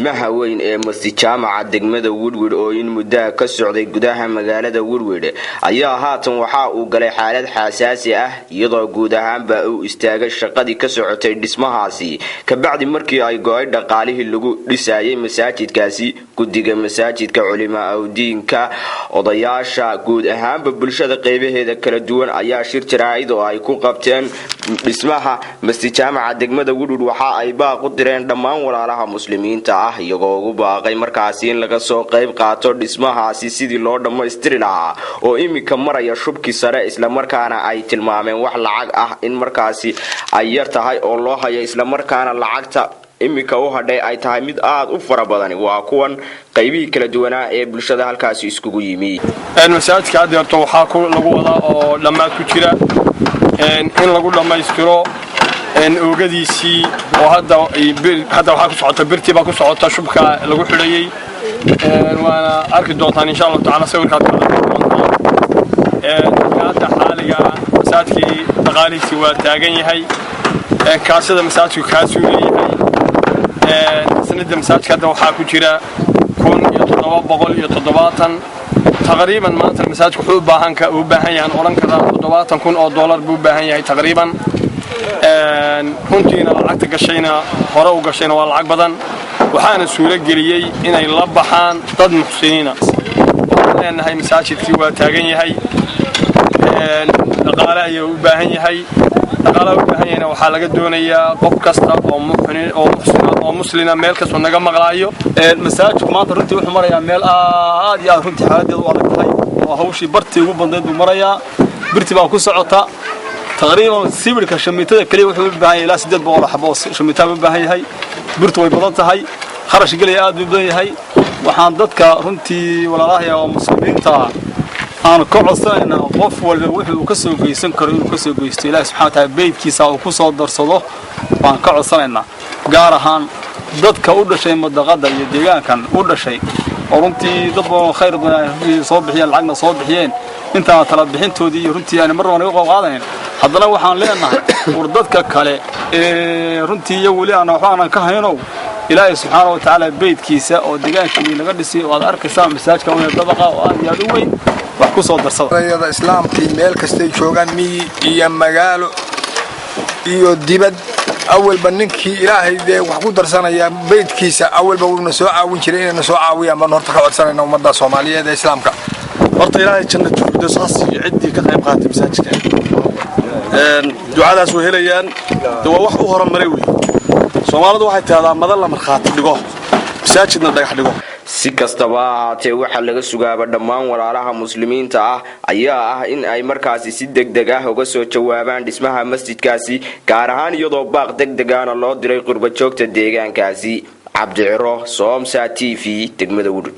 Dhismaha weyn ee Masjid Jaamaca degmada Widhwidh oo in muddaha ka socday gudaha magaalada Widhwidh ayaa haatan waxa uu galay xaalad xasaasi ah, iyadoo guud ahaanba uu istaagay shaqadii ka socotay dhismahaasi kabacdi markii ay go'ay dhaqaalihii lagu dhisayay masaajidkaasi. Guddiga masaajidka, culimaa awdiinka, odayaasha, guud ahaanba bulshada qeybaheeda kala duwan ayaa shir jaraa'id oo ay ku qabteen dhismaha Masjid Jaamaca degmada Widhwidh waxa ay baaq u direen dhammaan walaalaha Muslimiinta ah, iyagoo ugu baaqay markaasi in laga soo qayb qaato dhismahaasi sidii loo dhammaystiri lahaa oo iminka maraya shubkii sare, islamarkaana ay tilmaameen wax lacag ah in markaasi ay yar tahay oo loo hayo, islamarkaana lacagta iminka u hadhay ay tahay mid aada u fara badan. Waa kuwan qaybihii kala duwanaa ee bulshada halkaasi iskugu yimi. Masaajidka haddeerto waxaa lagu wadaa oo dhammaad ku jira in lagu dhammaystiro oogadiisii, oo hadda waxaa ku socota birtii baa ku socota shubka lagu xidhayey, waana arki doontaan insha Allahu tacala, sawirkaad ka arki doontaan. Hadda xaaliga masaajidkii dhaqaalihiisii waa taagan yahay, kaasada masaajidku kaasuu leeyahay. Sanada masaajidka hadda waxaa ku jira 1770 taqriiban. Maanta masaajidku wuxuu u baahan yahay, odhan karaa, 70,000 oo dollar buu u baahan yahay taqriiban. Runtiina lacagta gashayna, hore u gashayna, waa lacag badan, waxaana suuro geliyey inay la baxaan dad muxsiniina. Waxaan leenahay masaajidkii waa taagan yahay, dhaqaale ayuu u baahan yahay. Dhaqaalaha u baahan yahayna waxaa laga doonayaa qof kasta oo muxsina oo muslina, meel kastoo naga maqlaayo. Masaajidku maanta runtii wuxuu marayaa meel aad iyo aad runtii xaaladeedu u adag tahay, oo hawshii bartii ugu badnayd buu marayaa. Birtii baa ku socota. Taqriiban sibirka shamiitada keliya wuxuu u baahan yahay ilaa 800 xabo oo shamiitaa u baahan yahay. Birtu way badan tahay, kharash gelaya aad buu badan yahay. Waxaan dadka runtii walaalahaya oo Muslimiinta aan ka codsanaynaa qof walba wuxuu uu ka soo geysan karo inuu ka soo geysto, Ilaahi subxana wa taala beydkiisa uu ku soo darsado baan ka codsanaynaa, gaar ahaan dadka u dhashay madaqada iyo deegaankan u dhashay, oo runtii dad badan oo khayr badan ay runtii soo bixiyeen, lacagna soo bixiyeen, intaana tala bixintoodii iyo runtii aan marnaba naga qoob qaadanayn. Haddana waxaan leenahay, war dadka kale ee runtii iyagu weli aan waxba aanan ka haynow, Ilaahay subxaana wa tacaala beydkiisa oo deegaankii naga dhisay oo aad arkaysaan masaajka weyn dabaqa oo aad iyo aad u weyn wax ku soo darsada. Yada Islaamkii meel kastay joogaan, miyi iyo magaalo iyo dibad, awalba ninkii Ilaahay dee wax ku darsanaya beydkiisa awalba wuuna soo caawin jiray, inayna soo caawiyaan baan horta ka codsanayna ummadda Soomaaliyeed ee Islaamka. Horta Ilaahay jannat firdaws ha siiyo ciddii ka qayb qaadatay masaajidka. Ducadaas way helayaan de, waa wax u horumaray wey. Soomaalidu waxay tidhahdaa, madan la markhaati dhigo, masaajidna dhagax dhigo. Si kastaba ha ahaatee, waxaa laga sugaaba dhammaan walaalaha Muslimiinta ah ayaa ah in ay markaasi si deg deg ah uga soo jawaabaan dhismaha masjidkaasi, gaar ahaan iyadoo baaq deg degaana loo diray qurbajoogta deegaankaasi. Cabdiciro, Somsa TV, degmada Wudhud.